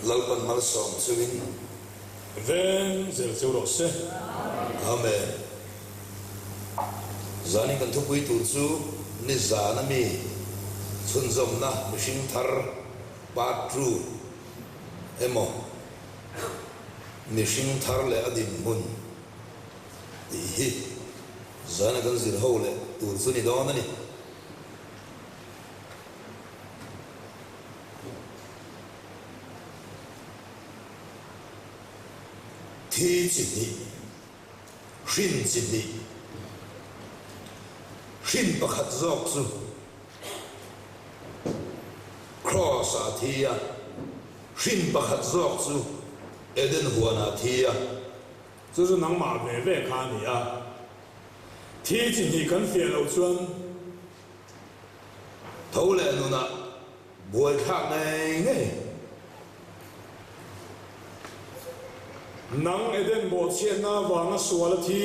Lalpan malsawm chungin. Veng zel cheu rawh se. Amen. Zanin kan thupui tur chu nizan a mi chhunzawmna mihring thar part ii emaw mihring thar leh a dinhmun tih hi zana kan zir ho leh tur chu ni dawn a ni. Thi chi hnih, hrin chi hnih, hrin pakhat zawk chu Kraws ah a thi a, hrin pakhat zawk chu Eden huan ah a thi a. Chu chu nangmah ve ve kha a ni a, thi chi hnih kan fiah loh chuan. Tho leh nunah buaithlak ngei ngei. Nang Eden bawhchhiatna avanga sual a thi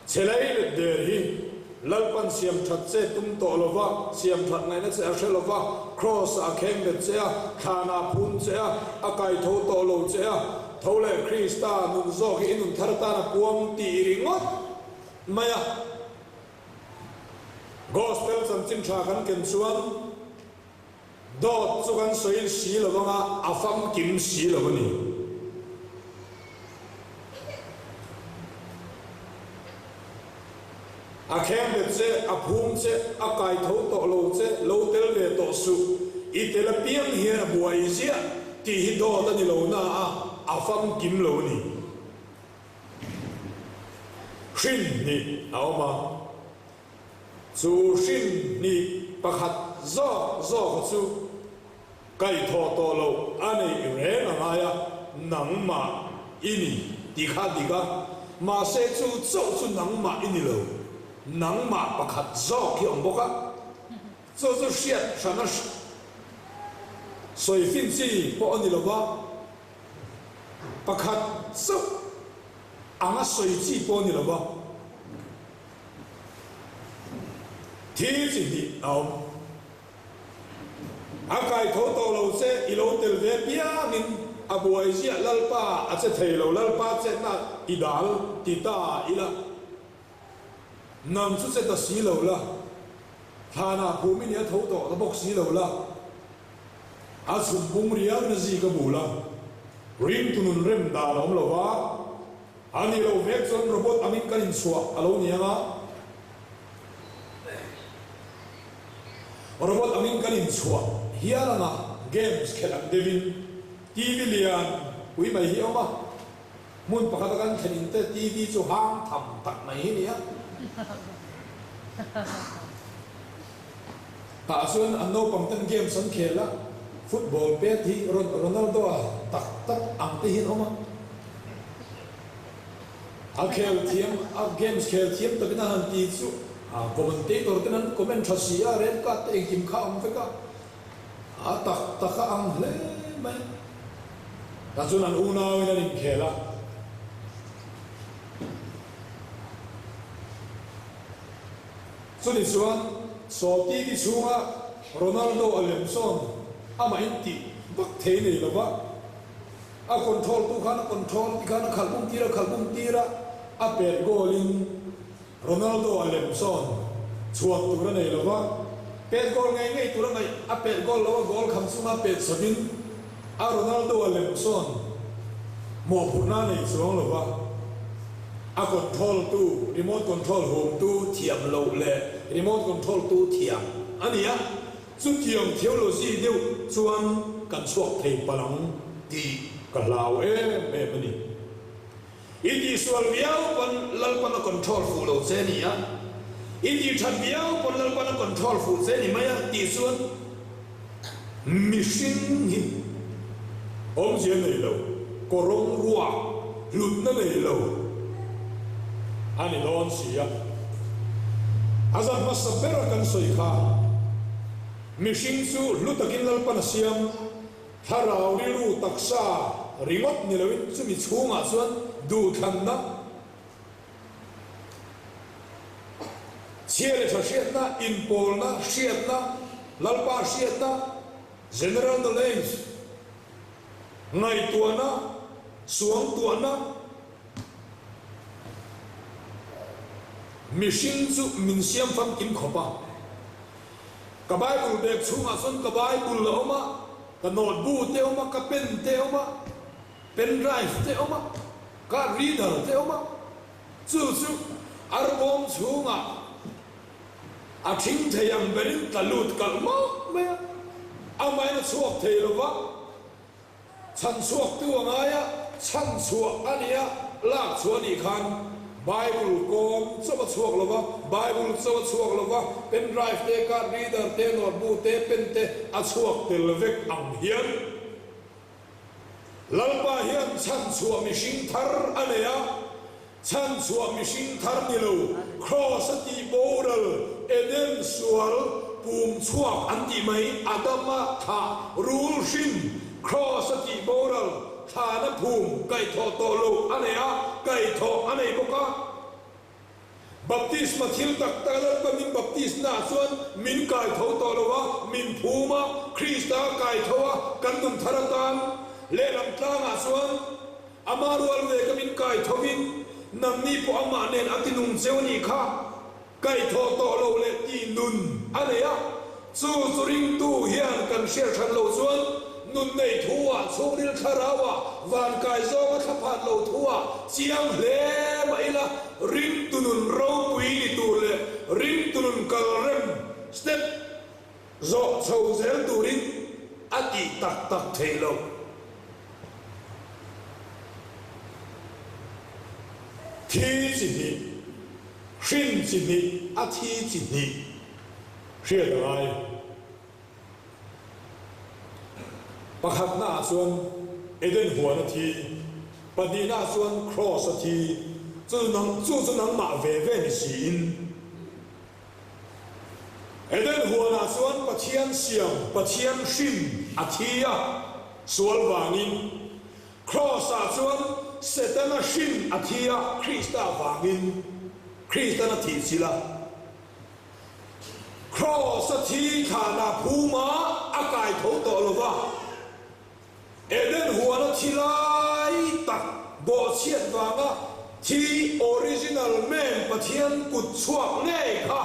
che lei let der hi Lalpan siam that che tum tawh lo va, siam that ngaihna che a hre lo va, Kraws-ah a kheng bet che a, thlanah a phum che a, a kai tho tawh lo che a, tho leh Krista nun zawk hi i nun thar atan a puang tih ringawt mai a. Gospel chanchin tha kan ken chuan dawt chu kan sawi si lo anga a famkim si lo a ni. A kheng bet che, a phum che, a kai tho tawh lo che, lo tel ve tawh suh, i tel apiang hian a buai ziah tih hi dawt a ni lo na a, a famkim lo a ni. Hrin hnih a awm a, chu hrin hnih pakhat zawk zawka chu kaihthawh tawh loh a neih reng a ngai a, nangmah i ni tih kha a dik a, mahse chu chauh chu nangmah i ni lo, nangmah pakhat zawk hi a awm bawk a, chu chu hriat hrana sawi fin chi pawh a ni lo va. Pakhat chauh anga sawi chi pawh a ni lo va, thil chi hnih a awm. A kai tho tawh lo che, i lo tel ve piangin a buai ziah Lalpa a che thei lo, Lalpa chetna i dal ti ta ila. Nang chu che ta si lo la, thlanah phum i nia tho tawh ta bawk si lo la, a chhum bung riau na zi ka bu la, ringtu nun rem dan a awm lo va, a nih loh vek chuan robot angin kan inchhuah a lo ni ang a, robot angin kan inchhuah hial ang a, games khelh ang deuhin TV lian pui mai hi a awm a. Hmun pakhata kan thlen in te TV chu hang tham tak mai hi nia. Tah chuan an naupang ten games an khel a, football pet hi Ronaldo a tak tak ang te hian awm a. A khel thiam, a games khel thiam takin a han ti chu a commentator ten an comment tha si a, red card te engkim kha a awm vek a. A tak tak a ang hle mai. Tah chuan an unauin an inkhel a. Chuni chuan saw TV chhunga Ronaldo a lem sawn amah in tih vak thei nei lo va, a control tu khan a control ti khan a khalh bum tir a khalh bum tir a, a pet goal in Ronaldo a lem sawn chhuak tur a nei lo va, pet goal ngei ngei tur a ngaih a pet goal lo a goal kham chunga pet chawin a Ronaldo a lem sawn mawhphurhna a nei chuang lo va, a control tu remote control hum tu thiam loh leh remote control tu thiam a ni a, chutiang theology deuh chuan kan chhuak thei palh ang tih ka hlau em em a ni. I tihsual viau pawn Lalpan a control fuh lo che ni a, i tihthat viau pawn Lalpan a control fuh che ni mai a tih chuan mihring hi awmzia nei lo, kawrawng ruak hlutna nei lo a ni dawn si a. A zan hmasa bera kan sawi kha mihring chu hlu takin Lalpan a siam. Thlarau rilru taksa ringawt ni loin chumi chhungah chuan duhthlanna, chhia leh tha hriatna, inpawlna, hriatna, Lalpa hriatna, general knowledge, Ngaihtuahna, suangtuahna, mihring chu min siam famkim khawp a. Ka Bible bag chhungah chuan ka Bible a awm a, ka notebook te a awm a, ka pen te a awm a, pen drive te a awm a, card reader te a awm a. Chu chu arbawm chhungah a thing thei ang berin tla lut kalh mawlh mai a, amahin a chhuak thei lo va. Chhanchhuaktu a ngai a, chhanchhuah a nia, lak chhuah a nih khan Bible kawng chauh a chhuak lo va, Bible chauh a chhuak lo va, pen drive te, card reader te, notebook te, pen te a chhuak tel vek ang hian Lalpa hian chhanchhuah mihring thar a nei a, Chhanchhuah mihring thar ni lo, Kraws a tih boral, Eden sual pum chhuak an tih mai, Adama thlah rul hrim, Kraws a tih boral, thlana phum kaihthawh tawh loh a nei a, kaihthawh a nei bawk a. Baptisma thil tak tak Lalpa min baptisna ah chuan min kaitho tawh lo a, min phum a, Krista a kaitho a, kan nun thar atan lehlam tlangah chuan Ama rual ve ka min kai thovin nangni pawh amah nen a ti nung cheu a nih kha. Kaihthawh tawh lo leh tih nun a nei a, chu chu ringtu hian kan hriat hran lo chuan nun nei thu ah, chhungril thlarau ah, van kai zawnga thlaphan lo thu ah chiang hle mah ila ringtu nun ropui ni tur leh ringtu nun kalrem step Zawh chho zel turin a tih tak tak theih loh. Thi chi hnih, hrin chi hnih a thi chi hnih hriat a ngai. Pakhatna ah chuan Eden huan a thi, pahnihna ah chuan Kraws a thi, chu chu chu nangmah ve ve ni siin. Eden huanah chuan Pathian siam, Pathian hrim a thi a, sual vangin. Kraws-ah chuan Setana hrim a thi a, Krista vangin. Kristan a thih chilh a. Kraws-a thi thlanah phuma a kai tho tawh lo va. Eden huana thi lai tak bawhchhiat vanga thi original man Pathian kut chhuak ngei kha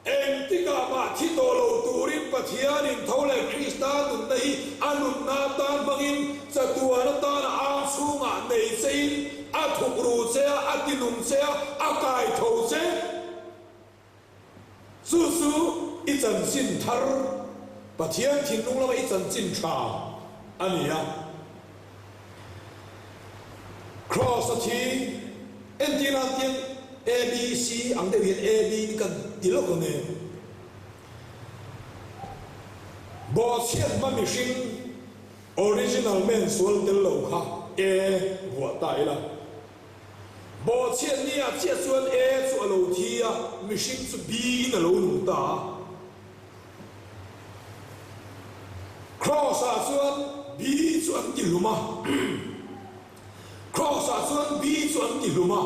engtikah mah thi tawh lo turin Pathianin tho leh Krista nunna hi a nunna atan hmangin chatuan atana ang chhungah nei chein a thukru che a, a tinung che a, a kai tho che. Chu chu i chanchin thar, Pathian thinlung lama i chanchin tha a ni a. Kraws a thi entir nan tiang ABC ang deuh hian AB ni kan ti lawk ang e. Bawhchhiat hma mihring original man sual tel lo kha E vuah ta ila. Bawhchhiat ni ah chiah chuan E chu a lo thi a, mihring chu B in a lo nung ta a. Kraws ah chuan B chu an ti hlum a. Kraws ah chuan B chu an ti hlum a,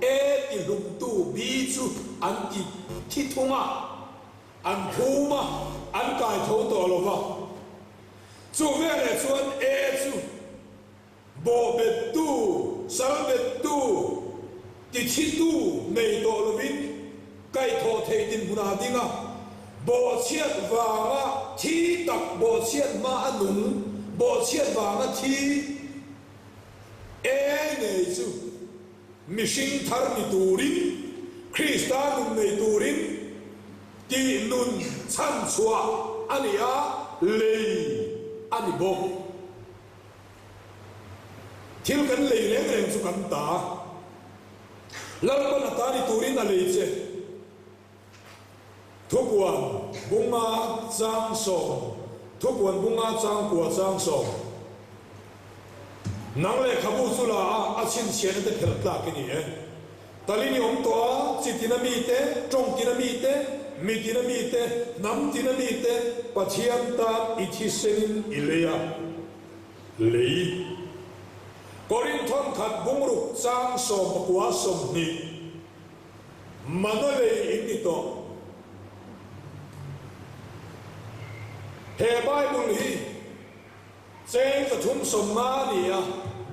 E ti hlumtu B chu an ti thi thung a, an phum a, an kai tho tawh lo va. Chu veleh chuan E chu. Bawhbettu, salbettu, tithitu nei tawh lovin kaihthawh theih dinhmunah a ding a, bawhchhiat vanga thi tak bawhchhiat hma a nung, bawhchhiat vanga thi e ngei chu mihring thar ni turin, Krista nun nei turin tih nun chhanchhuah a ni a, lei a ni bawk. Thil kan lei reng reng chu kan ta. Lalpan a ta ni turin a lei che. Thupuan bunga chang sawm Thupuan bunga chang kua chang sawm Nang lehkhabu chu la a, a chhinchhiahna te phelh tlak i ni e. Talin i awm tawh a, chi tina mite, tawng tina mite, mi tina mite, hnam tina mite Pathian tan i thisenin i lei a, lei. Korinthon khat bungruk chang 19 20 mana lei in ni tawh. He Bible hi. Cheng 350 a ni a,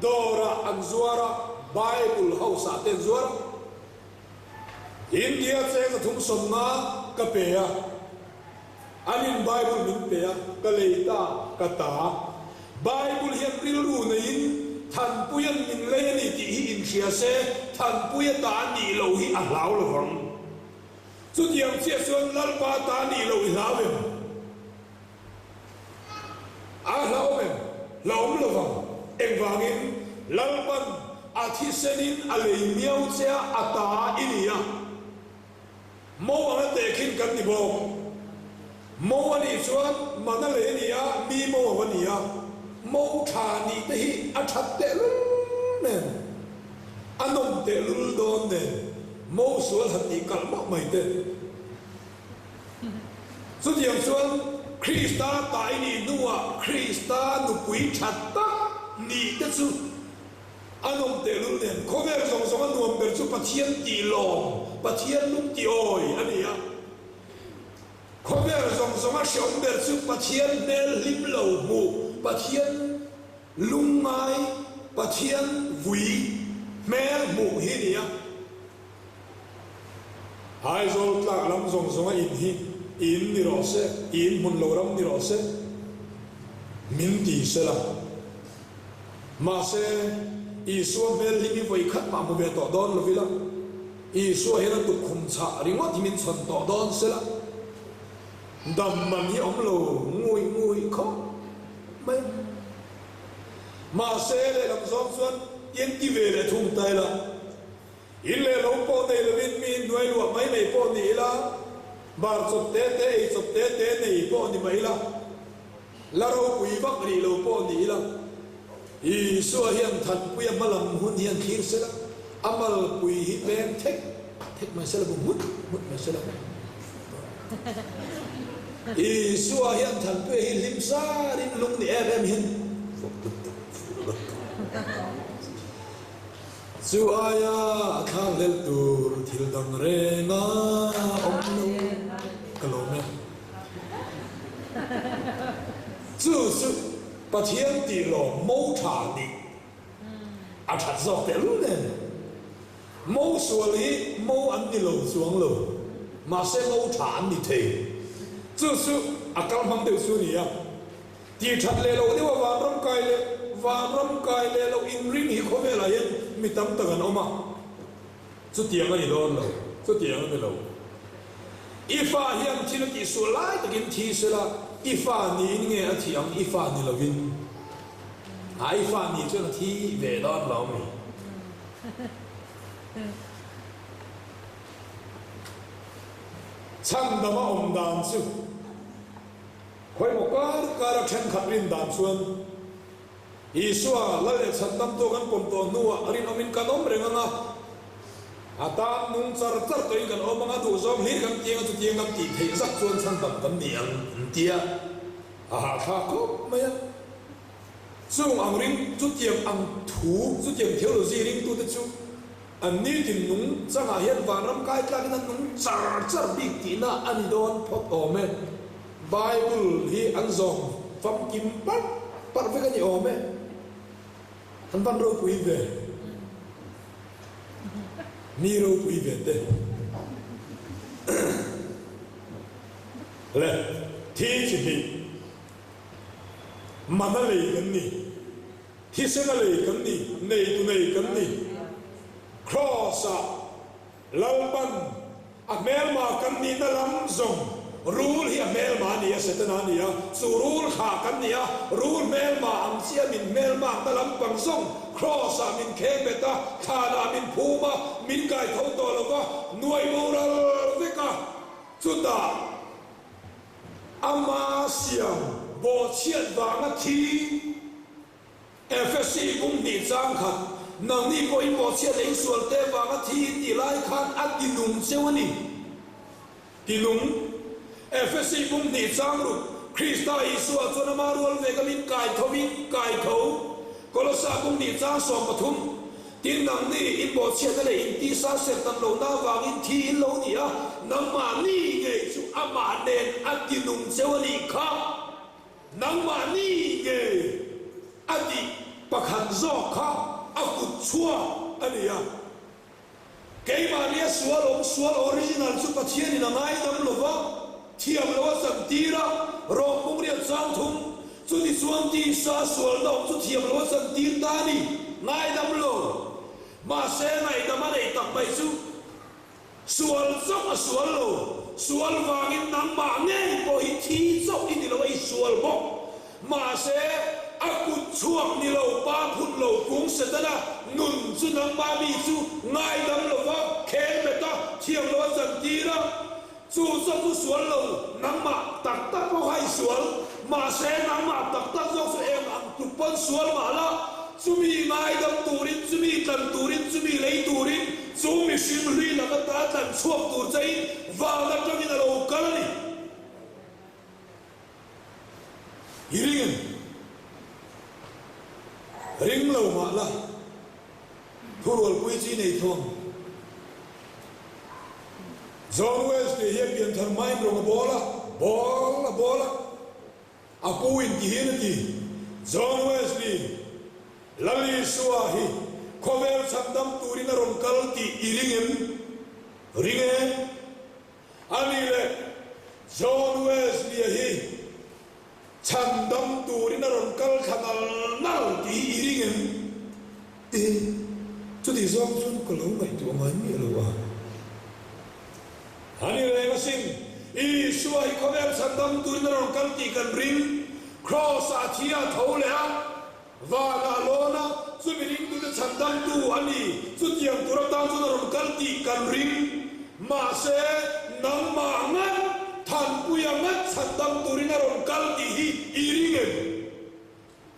dawrah an zuar a, Bible House ah te an zuar a. India cheng 350 ka pe a, an in Bible min pe a, ka lei ta, ka ta. Bible hian rilru neiin Thanpuia'n min lei a ni tih hi inhria se, Thanpuia ta a nih loh hi a hlau lovang. Chutiang chiah chuan Lalpa ta a nih loh i hlau em? A hlauhawm em? Hlauhawm lovang. Engvangin? Lalpan a thisenin a lei miau che a, a ta i ni a. Mo anga tehkhin kan ni bawk. Mo a nih chuan man a lei a ni a, mi mo a va ni a. Mo tha nih te hi a that tehlul nen, a nawm tehlul dawn nen, mo sual han nih kalh mauh mai te. Chutiang chuan Krista ta i nih hnuah Krista nupui tha tak nih te chu a nawm tehlul nen khawvel zawng zawng a nuam ber chu Pathian tih lawm, Pathian lung tih awi a ni a. Khawvel zawng zawng a hreawm ber chu Pathian hmel hlim lo hmuh, Pathian lungngai, Pathian vui hmel hmuh hi a ni a. Aizawl tlak lam zawng zawnga in hi in ni rawh se, in hmun lo ram ni rawh se, min ti se la. Mahse, Isua hmel hi mi vawi khat mah hmu ve tawh dawn lo ila, Isua hian a tukkhum chhah ringawt hi min chhawn tawh dawn se la, dam man hi awm lo ngawih ngawih khawp mai. Mahse, lehlam zawng chuan in ti ve leh thung ta ila. In leh lo pawh nei lovin mi inhnuai luah mai mai pawh ni ila, bar chawp te te, ei chawp te te nei pawh ni mai ila, la ropui vak rih lo pawh ni ila, Isua hian Thanpuia hmalam hun hian thlir sela, a malpui hi peng thek thek mai sela, bu nghut nghut mai sela. Isua hian Thanpuia hi hlim sarin lung ni em em hian fuh lutuk, fuh lutuk. Chu aia a thlak hlelh tur thil dang reng a awm lo ka lawm e. Chu chu Pathian tih lawm mo tha nih a that zawk tehlul nen. Mo sual hi mo an ni lo chuang lo, mahse mo tha an ni thei. Chu chu a kal hmang deuh chu a ni a. Tih that leh loh deuha vanram kai leh vanram kai leh loh inring hi khawvelah hian mi tam tak an awm a, chutiang a ni dawn lo, chutiang a ni lo. I fa hian thil a tihsual lai takin thi sela, i fa niin nge a thih ang, i fa ni lovin? A, i fa ni chuan a thi ve dawn lo mi? Chhandama awm dan chu. Khawimaw kar kar a thenkhat rin dan chuan Isua Lal leh Chhandamtu kan pawm tawh hnuah rinawmin kan awm reng ang a, a tan nung char char tawhin kan awm ang a, duhzawng hlir kan tiang a, chutiang kan tih theih zak chuan chhandam kan ni ang an ti a, a hahthlak khawp mai a. Chung ang ring, chutiang ang thu, chutiang theology ringtute chu An nitin nung changah hian vanram kai tlakin an nung char char bik tihna a ni dawn phawt awm e. Bible hi an zawm famkim parh parh vek a ni awm e. An van ropui ve. Mi ropui ve te. Le thi chi hnih mana lei kan ni. Thisen a lei kan ni, neitu nei kan ni. Kraws-ah Lalpan a hmelma kan nihna lam zawng rul hi a hmelma a ni a, Setana a ni a, chu rul thlah kan ni a, rul hmelma ang chiah min hmelmakna lampang zawng Kraws-ah min kheng bet a, thlanah min phum a, min kai tho tawh lo va, nuai boral vek a, chutah Ama siam bawhchhiat vanga thi Efesi bung hnih chang khat, Nangni pawh i bawhchhiat leh i sual te vanga thi in tih lai khan a ti nung cheu a ni. Ti nung. Efesi bung hnih chang ruk, Krista Isua chuan ama rual veka min kai tho in kai tho. Kolosa bung hnih chang 13, Tin, nangni in bawhchhiatna leh in tisa serhtan lohna avangin thi in lo ni a, nangmahni ngei chu amah nen a ti nung cheu a nih kha. Nangmahni ngei. A tih pakhat zawk kha a kut chhuak a ni a. Keimahnia sual awm sual original chu Pathianin a ngaidam lo va, thiam lo a chantir a, rawng pung riat chang thum, chuti chuan tisa sualna awm chu thiam lo a chantir ta a ni, ngaidam lo. Mahse ngaihdam a neih tak mai chu Sual chauh a sual lo, sual vangin nangmah ngei pawh hi thi chauh i ni lo a, i sual bawk. Mahse, a kut chhuak ni lo, pa phun lo kung Setana nun chu nangmah mi chu ngaidam lo va, khel bet a, thiam lo a chantir a. Chu zawk chu sual lo, nangmah tak tak pawh kha i sual. Mahse, nangmah tak tak zawk chu eng ang tluk pawn sual mah la, chumi ngaidam turin, chumi tlan turin, chumi lei turin, chu mihring hlui lam ata tlan chhuak tur chein van atangin a lo kal a ni. I ring em? Ring lo mah la. Thurualpui chi nei thawng. John Wesley hi a pianthar hmain rawng a bawl a, bawl a bawl a, a pu in ti hian a ti, John Wesley, Lal Isua hi khawvel chhandam turin a rawn kal tih i ring em? Ring e. Ani leh John Wesley-a hi Chhandam turin a rawn kal thla nal nal tih hi i ring em? E, chuti zawng chuan ka lo ngaihtuah ngai miah lo a. A ni reng asin, Isua hi khawvel chhandam turin a rawn kal tih kan ring. Kraws-ah a thi a tho leh a. Vanah lawn a, chumi ringtute chhandamtu a ni. Chutiang tur atan chuan a rawn kal tih kan ring. Mahse, nangmah ngat, Thanpuia ngat chhandam turin a rawn kal tih hi i ring em?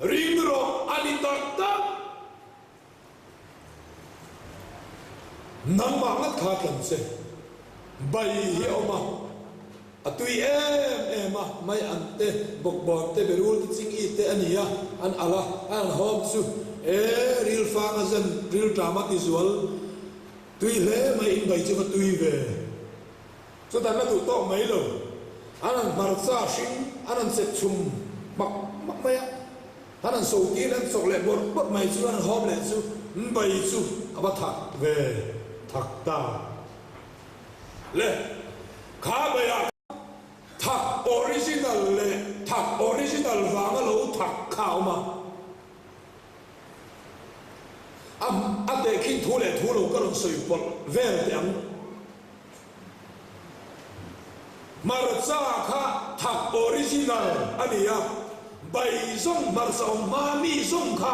Ring rawh a ni tak tak. Nangmah ngat kha tlan che. Bai hi a awm a, a tui em em a, mai an te, bawkbawn te, berul te, ching i te a ni a, an al a, a han hawm chu e ril fang a zen, ril ṭam a ti zual tui hle mai, in bai chu va tui ve. Chutan la duh tawk mai lo, an han hmarcha hring, an han chep chhum hmak hmak mai a. An han so tir an chawk leh bawrh bawrh mai chu an han hawm leh chu Mbai chu a va thak ve thak ta le. Kha baiah thak original leh thak original vanga lo thak kha a awm a. A a tehkhin thu leh thu lo ka rawn sawi pawlh vel teh ang. Hmarcha kha thak original a ni a, bai zawng hmarcha awm hma mi zawng kha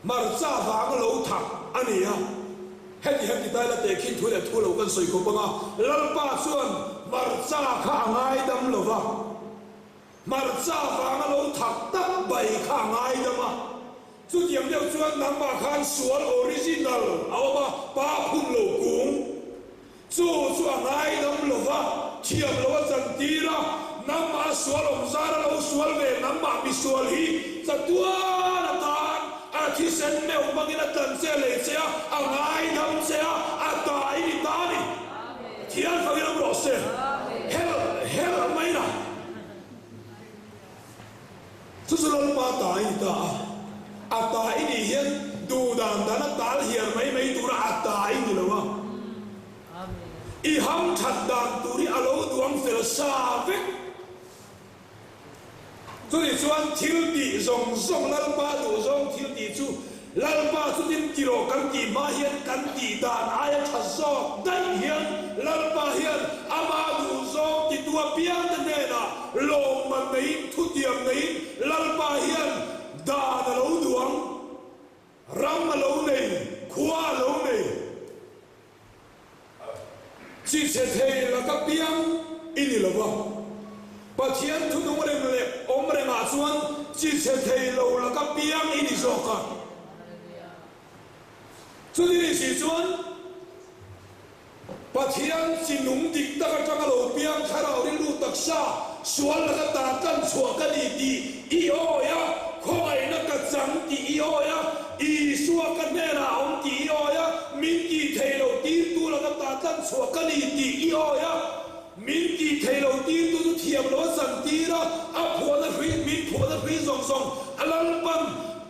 hmarcha vanga lo thak a ni a. Heti hian ti ta ila tehkhin thu leh thu lo kan sawi khawp ang a, Lalpa chuan hmarcha kha a ngaidam lo va. Hmarcha vanga lo thak tak bai kha a ngaidam a, chutiang deuh chuan nangmah khan sual original a awm a, pa phun lo kung. Chu chu a ngaidam lo va, thiam lo a chantir a, nangmah sual awm zar a lo sual ve nangmah misual hi chatuan atan a thisen meuh hmangin a tlan che lei che a, a ngaidam che a, a ta i ni ta a ni. Thian fangin awm rawh se. Helh helh mai la. Chu chu Lalpa ta i ni ta a. A ta i nih hian duh dan dan a tal hiar mai mai tura a ta i ni lo a. I ham that dan tur hi a lo duang fel sa vek. Chutih chuan thil tih zawng zawng Lalpa duh zawng thil tih chu Lalpa chutin ti rawh kan tih hma hian kan tih dan aia tha zawk daih hian Lalpa hian ama duh zawng titu apiangte hnenah lawmman neiin thutiam neiin Lalpa hian dan a lo duang, ram a lo nei, khua a lo nei. Chi chhe thei laka piang i ni lo va. Pathian thunung reng leh awm rengah chuan chi chhe thei lo laka piang i ni zawk a. Chuti ni si chuan Pathian chi nung dik tak atanga lo piang thlarau rilru taksa sual laka tan tlan chhuah ka ni tih i awi a, khawngaihna ka chang tih i awi a, Isua ka hnenah a awm tih i awi a, min tih theih loh tirtu laka tan tlan chhuah ka ni tih i awi a. Min tih theih loh tirtu chu thiam lo a chan tir a, a phuahna hrui, min phuahna hrui zawng zawng a Lalpan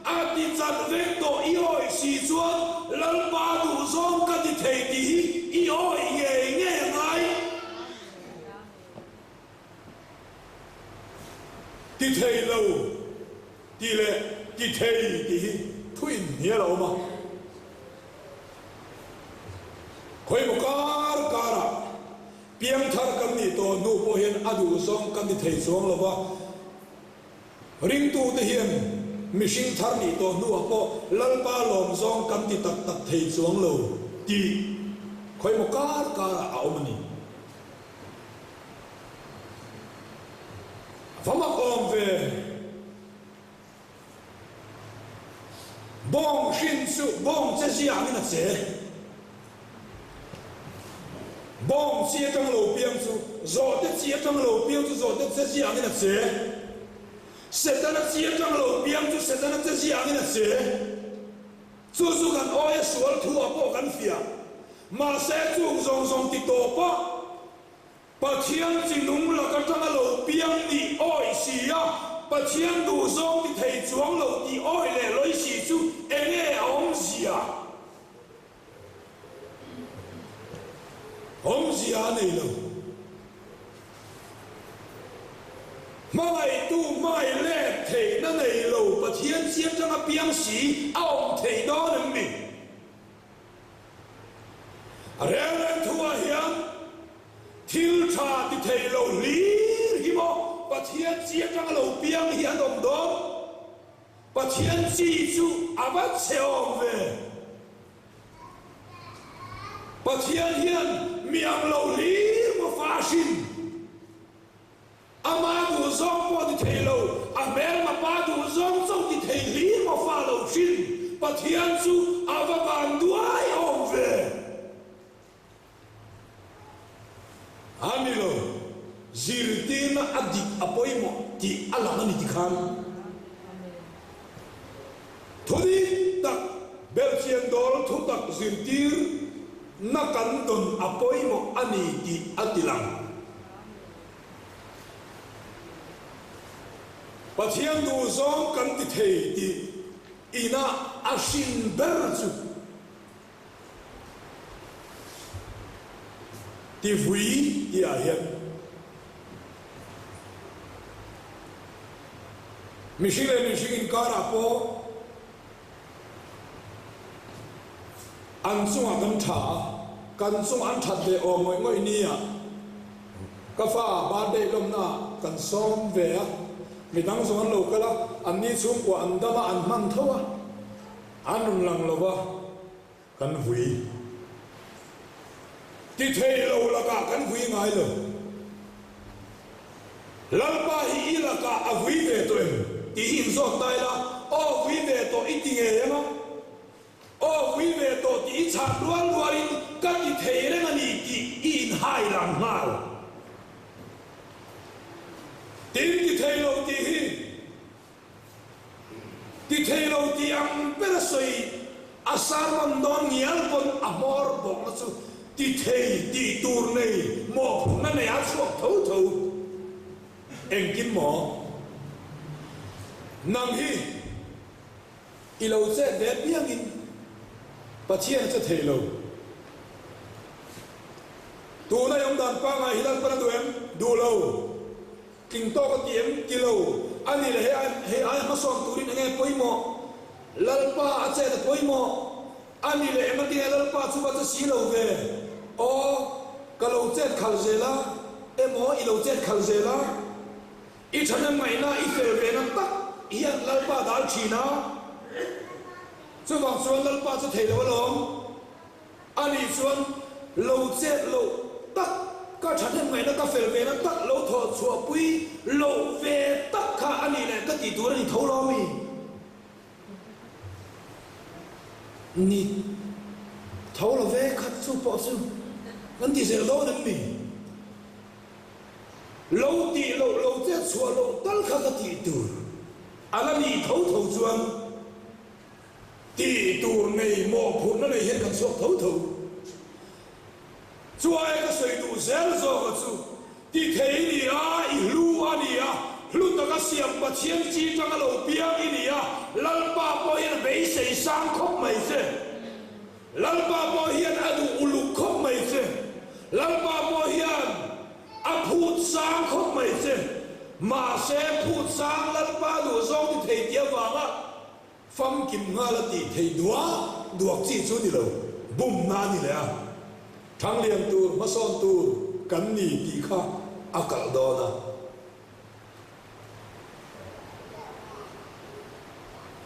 a ti chat vek tawh i awih si chuan Lalpa duh zawng ka ti thei tih hi i awih ngei ngei a ngai. Ti thei lo tih leh ti thei tih hi thu inhnial a awm a. Khawimaw kar karah piangthar kan nih tawh hnu pawh hian a duh zawng kan ti thei chuang lo va, ringtute hian mihring thar nih tawh hnuah pawh Lalpa lawm zawng kan ti tak tak thei chuang lo tih khawimaw kar karah a awm a ni. A va mak awm ve! Bawng hrin chu bawng che ziangin a che. Bawng chi atang lo piang chu zawhte chi atang lo piang chu zawhte che ziangin a che. Setana chi atang lo piang chu setana che ziangin a che. Chu chu kan awia sual thu ah pawh kan fiah. Mahse chung zawng zawng ti tawp a. Pathian chi nung lak atanga lo piang nih awih si a, Pathian duhzawng ti thei chuang lo tih awih leh lawi si chu enge a awmzia? Awmzia a nei lo. Hmangaihtu hmangaih let theihna nei lo Pathian chi atanga piang si a awm thei dawn em ni? A reng reng thuah hian thil tha ti thei lo hlir hi maw Pathian chi atanga lo piang hi an awm dawn? Pathian chi chu a va chhe awm ve. Pathian hian mi ang lo hlir maw fa hrin? Ama duh zawng pawh ti thei lo, a hmelma pa duh zawng chauh ti thei hlir maw fa lo hrin, Pathian chu a va van duai awm ve. A ni lo, zirtirna a dik a pawimawh tih a lang a ni tikhan. Thu dik tak, belhchian dawl thu tak zirtir na kan dawn a pawimawh a ni tih a ti lang. Pathian duh zawng kan ti thei tih inah a hrin ber chu ti vui tihah hian mihring leh mihring inkarah pawh An chungah kan tha a, kan chung an that ve awm ngawih ngawih nia. Ka fa birthday lawmna kan sawm ve a, midang zawng an lo kal a, anni chhungkua an dam a, an hman tho a, an rawn lang lo va, kan vui. Ti thei lo lakah kan vui ngai lo. Lalpa hi i lakah a vui ve tawh em? Tih hi inzawt ta ila, Aw vui ve tawh i ti ngei ang a? Aw vui ve tawh tih i chhan rual rualin ka ti thei reng a ni tih i inhai lang nghal. Tin ti thei lo tih hi Ti thei lo tih ang ber a sawi a sermon dawn ngial pawn a hmawr bawkna chu ti thei tih tur nei mawhphurhna nei a chhuak tho tho. Engtin maw? Nang hi i lo chet ve piangin Pathian a che thei lo. Tuna i awmdan pangngai hi Lalpan a duh em? Duh lo. Tling tawk a ti em? Ti lo. A ni leh hei ai hei aia hmasawn turin enge pawimawh? Lalpa a chet a pawimawh. A ni leh eng atinge Lalpa chu va che si lo ve? Aw, ka lo chet khal zel a, emaw i lo chet khal zel a? I thahnem ngaihna i fel ve na tak hian Lalpa dal thin a. Chuvang chuan Lalpa chu thei lo alawm. Ani chuan lo chet loh tak, ka thahnem ngaihna ka fel ve na tak lo thawh chhuahpui loh ve tak kha a nih leh ka tih tur a ni tho lo mi? Ni tho lo ve khat chu pawh chu kan ti zel dawn em mi? Lo tih loh lo chet chhuah loh tal kha ka tih tur a la nih tho tho chuan Tih tur nei mawhphurhna nei hian kan chhuak tho tho. Chuai ka sawi duh zel zawk a chu. Ti thei i ni a, i hlu a ni a, hlu taka siam Pathian chi tanga lo piang i ni a, Lalpa pawh hian a beisei sang khawp mai che. Lalpa pawh hian a duh uluk khawp mai che. Lalpa pawh hian a phut sang khawp mai che. Mahse, phut sang Lalpa duh zawng ti thei tih avanga famkim nghal a tih theih duak duak chi chu ni lo, bumna a ni leh a. Thanglian tur, hmasawn tur kan ni tih kha a kalh dawn a.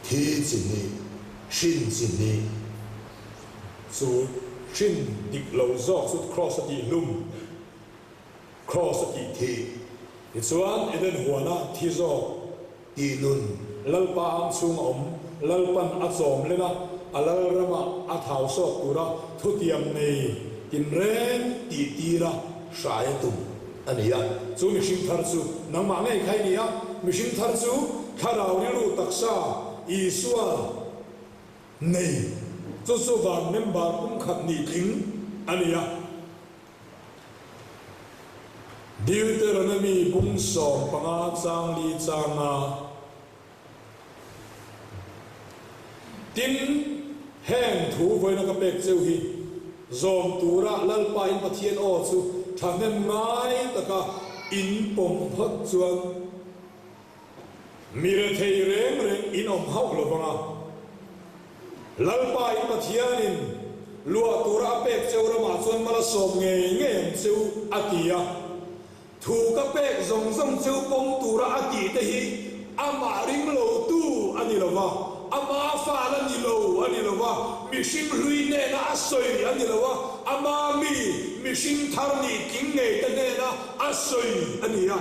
Thi chi hnih, hrin chi hnih. Chu hrin dik lo zawk chu Kraws a tih hlum, Kraws a tih thih. Tichuan Eden huana thi zawk tih nun. Lalpa ang chhung a awm, Lalpan a chawm len a, a Lalrama a thau sawk tura thutiam nei tinreng tih tira hrai a tum a ni a. Chu mihring thar chu nangmah ngei kha i ni a, mihring thar chu thlarau rilru taksa Isua nei, chu chu van member pumkhat nih tling a ni a. Deuteronomy bung 15 chang li changa. Tin, heng thu vawiina ka pek cheu hi zawm tura Lalpa in Pathian aw chu thahnem ngai taka in pawm phawt chuan mi rethei reng reng in awm hauh lo vang a. Lalpa in Pathianin luah tura a pek cheu ramah chuan mal a sawm ngei ngei ang cheu, a ti a. Thu ka pek zawng zawng chu pawm tura a tih te hi amah ring lo tu a ni lo va, ama fal a ni lo a ni lo va, mihring hlui hnena a sawi a ni lo a, ama mi mihring thar nih tling ngei te hnena a sawi a ni a.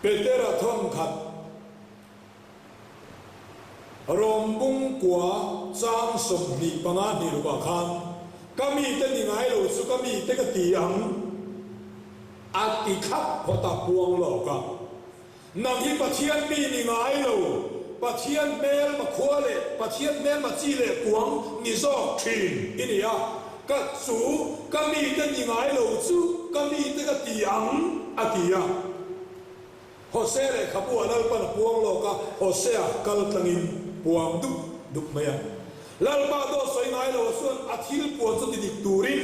Petera thawnkhat. Rom bung kua chang 25 hnih rukah khan, Ka mite ni ngai lo chu ka mite ka ti ang, a ti thlap phawt a, puang lawk a. Nang hi Pathian mi ni ngai lo, Pathian hmelma khua leh Pathian hmelma chi leh kuang ni zawk thin i ni a, ka chu ka mite ni ngai lo chu ka mite ka ti ang, a ti a. Hosea lehkhabu ah Lalpan a puang lawk a, Hosea kal tlangin puang dup dup mai a. Lalpa dawt sawi ngai lo chuan a thil puan chu ti dik turin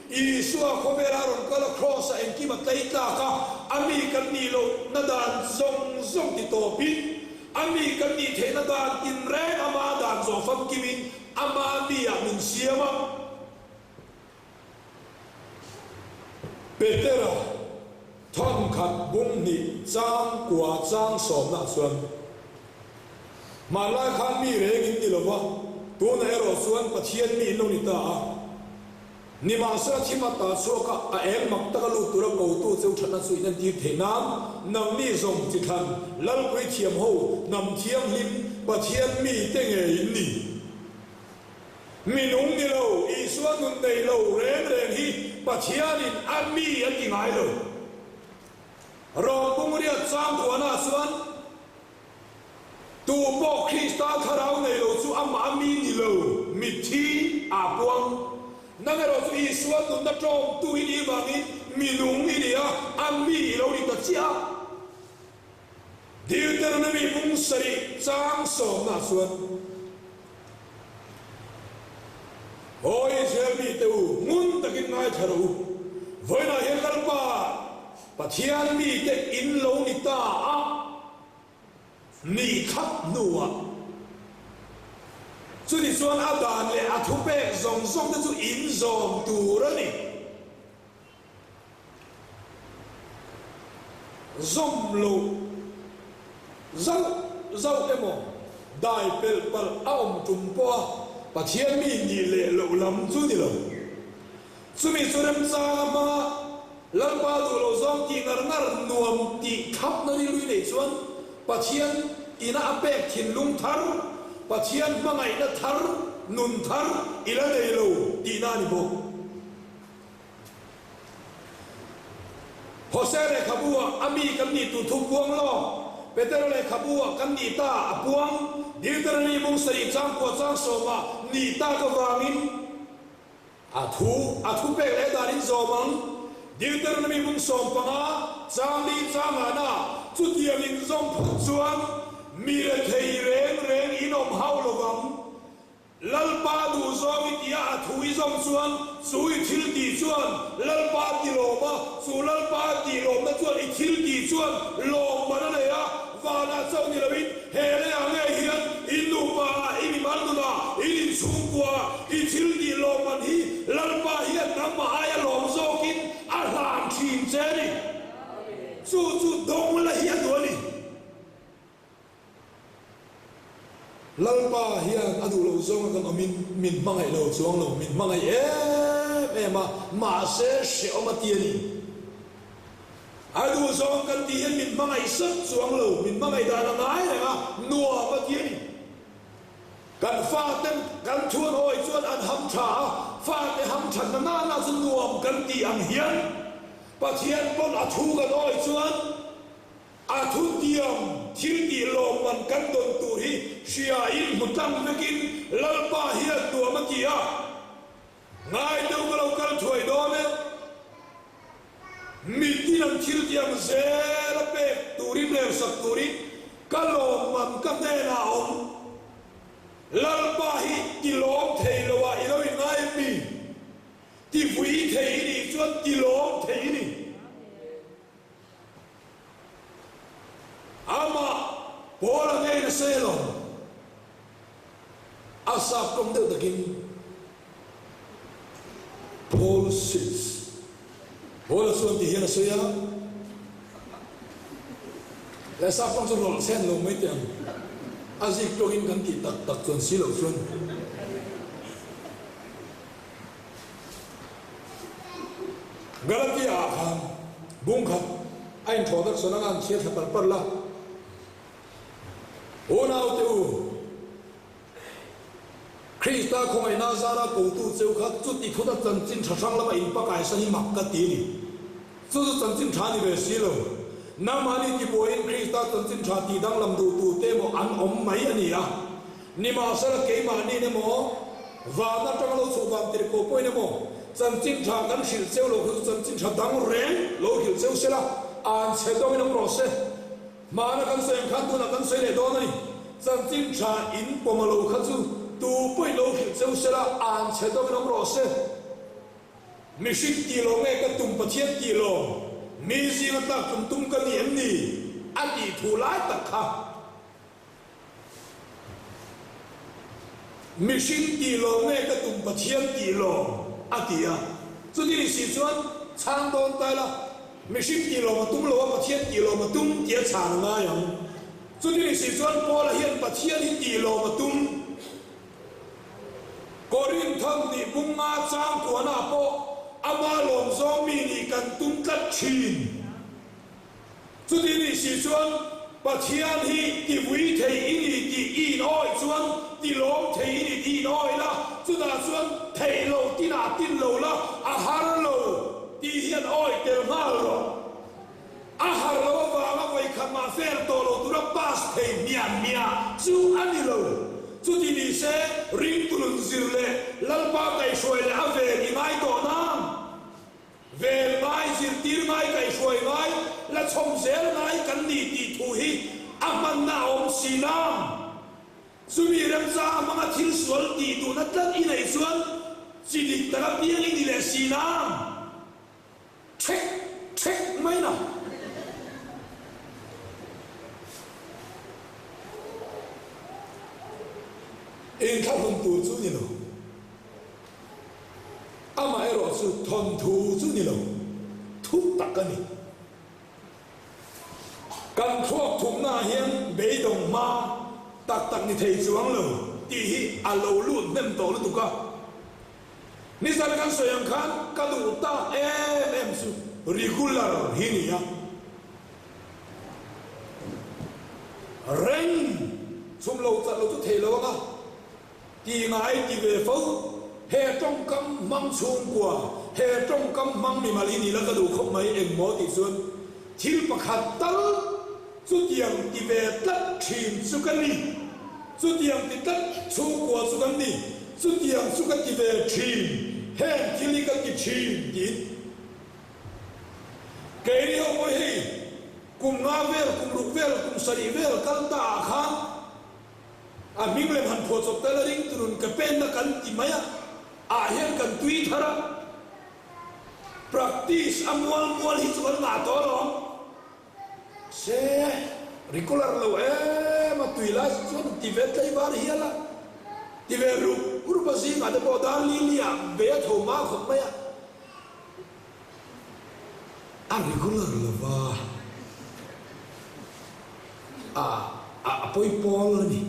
Isua khawvela rawn kal a, Kraws ah engkim a tlei tlak a, a mi kan nih loh na dan zawng zawng ti tawpin, a mi kan nih theihna dan tinreng ama dan zawh famkimin ama mi ah min siam a. Petera thawnkhat bung hnih chang kua chang sawmna chuan, Hmanlai khan mi reng in ni lo va, tunah erawh chuan Pathian mi in lo ni ta a. Nimahsela thim a ta chhuak a, a eng mak taka lut tura kotu cheu thatna chu in entir theih nan, nangni zawng chi thlan, Lalpui thiam ho, hnam thianghlim, Pathian mi te ngei in ni. Mi nung ni lo, Isua nun nei lo reng reng hi Pathianin a mi a ti ngai lo. Rom pumriat chang kuanah chuan, Tu pawh Krista thlarau nei lo chu amah a mi ni lo, mitthi aa puang. Nang erawh chu Isua nunna tawngtu i nih vangin mi nung i ni a, a mi i lo ni ta chiah a. Deuteronomy bung sarih chang sawmna chuan, Aw Israel mite u, ngun takin ngaithla rawh u, vawiinah hian Lalpa Pathian mite in lo ni ta a, ni khat hnuah chuni chuan a dan leh a thupek zawng zawng te chu in zawm tur a ni. Zawm loh zauh zauh emaw dai pelh palh a awm tum pawha Pathian mi nih leh loh lam chu ni lo. Chumi chu remchanga hmanga Lalpa duh lo zawng tih ngar ngar nuam tih thlapna rilru nei chuan Pathian ina a pek thinlung thar, Pathian hmangaihna thar, nun thar i la nei lo tihna a ni bawk. Hosea lehkhabu ah a mi kan nih tur thu puang lawk, Petera lehkhabu ah kan nih ta a puang, Deuteronomy bung sarih chang kua chang sawm ah nih tak avangin a thu a thupek leh dan in zawm ang. Deuteronomy bung 15 chang li chang ah na chutiang in zawm phawt chuan mi rethei reng reng in awm hauh lovang. Lalpa duhzawng i tia a thu i zawm chuan chu i thil tih chuan Lalpa ti lawm a, chu Lalpa tih lawmna chuan i thil tih chuan lawmman a nei a, vanah chauh ni loin he leiah ngei hian in nupa ah, i mimal nunah, in inchhungkua ah i thil tih lawmman hi Lalpa hian nangmah aia lawm zawkin a hlan thin che a ni. Chu chu dawng la hi a duh a ni. Lalpa hian a duh loh zawnga kan awmin min hmangaih lo chuang lo, min hmangaih em em a, mahse hrehawm a ti a ni. A duh zawng kan tih hian min hmangaih sat chuang lo, min hmangaih dan a ngai reng a, nuam a ti a ni. Kan faten kan thu an awi chuan an ham tha a, fate ham thatna nana chu nuam kan tih ang hian Pathian pawn a thu kan awi chuan, A thutiam thil tih lawmman kan dawn tur hi hriain hmu tlang vekin Lalpa hian nuam a ti a, Ngai deuh ka lo kal thuai dawn e. Mitin an thil tiang zel a pek turin relsak turin ka lawmman ka hnenah a awm. Lalpa hi ti lawm thei lo ah i lo inngai em mi? Ti vui thei i nih chuan ti lawm thei i ni. Amah Paula ngeiin a sawi alawm. A sap tawng deuh takin Paul says. Paula chuan ti hian a sawi a, Leh sap tawng chu rawlh chhen lo mai teh ang. A zik tawngin kan tih tak tak chuan si loh chuan. Galatia ah khan bung khat a introduction anga an chhiar thla par par la, Unaute u, Krista khawngaihna zara kotu cheu kha chuti thut a chanchin tha hrang lama in pakaisan hi mak ka ti a ni. Chu chu chanchin tha ni ve si lo. Nangmahni tibuaiin Krista chanchin tha tih danglam duh tute emaw an awm mai a ni a. Nimahsela keimahni'n emaw, van atanga lo chhuh vang tir ko pawhin emaw, chanchin tha kan hrilh cheu lo kha chu chanchin tha dang reng lo hrilh cheu sela, an chhe dawngin awm rawh se. Hmana kan sawi ang khan tunah kan sawi leh dawn a ni. Chanchin tha in pawm a lo kha chu tu pawhin lo hrilh cheu sela, an chhe dawngin awm rawh se. Mihring tih lo nge ka tum Pathian tih lo, mi zinga tlak tum tum ka ni em ni? a tih thu lai tak kha. Mihring tih lo nge ka tum Pathian tih lo a ti a. Chuti ni si chuan chhang dawn ta ila, mihring tih lawm a tum lo a, Pathian tih lawm a tum tih a chhan a ngai ang. Chuti ni si chuan Paula hian Pathian hi tih lawm a tum. Korinthon nih bunga chang kuanah pawh ama lawm zawng mi nih kan tum tlat thin. Chuti nih si chuan Pathian hi ti vui thei i ni tih i inawih chuan ti lawm thei i ni tih i inawih la, chutah chuan theih lo tinah tin lo la, a har lo tih hian awih tel nghal rawh. A har lo avanga vawikhat mah fail tawh lo tura pass thei hmiah hmiah chu a ni lo. Chuti ni se ringtu nun zir leh Lalpa kaihhruai leh a ven i ngai tawh nang. Vel ngai, zirtir ngai, kaihhruai ngai, la chhawm zel ngai kan ni tih thu hi a hmanna a awm si nang. Chumi remchang a hmanga thil sual tih duhna tlat i neih chuan chi dik taka piang i ni leh si nang. Ṭhek ṭhek mai na. Inthlahlun tur chu ni lo. Amaherawh chu thawnthu chu ni lo, thu tak a ni. Kan thluak thumnaah hian beidawng hma tak tak ni thei chuang lo tih hi a lo lut hnem tawh lutuk a. Nizan kan sawi ang khan ka duh tak em em chu regular hi ni a. Reng chhum lo chat lo chu thei lo ang a. Ti ngai ti ve fo, he tawngkam hmang chhungkua, he tawngkam hmang mimal i ni la ka duh khawp mai engmaw tih chuan thil pakhat tal chutiang ti ve tlat thin chu ka ni, chutiang ti tlat chhungkua chu kan ni, chutiang chu ka ti ve thin, heng thil hi ka ti thin tiin. Keini ho pawh hei kum nga vel, kum ruk vel, kum sarih vel kal ta ah khan a hming lem han phuah chawp tel a ring turun ka penna kan ti mai a, ah hian kan tui thar a. Practice a mual mual hi chu kan ngah tawh alawm. Se regular lo em a tui lai chuan ti ve tlaivar hial a, ti ve rup rup a zingah te pawh dar li li ah be a tho hma khawp mai a. A regular lo va, a a pawi pawl a ni.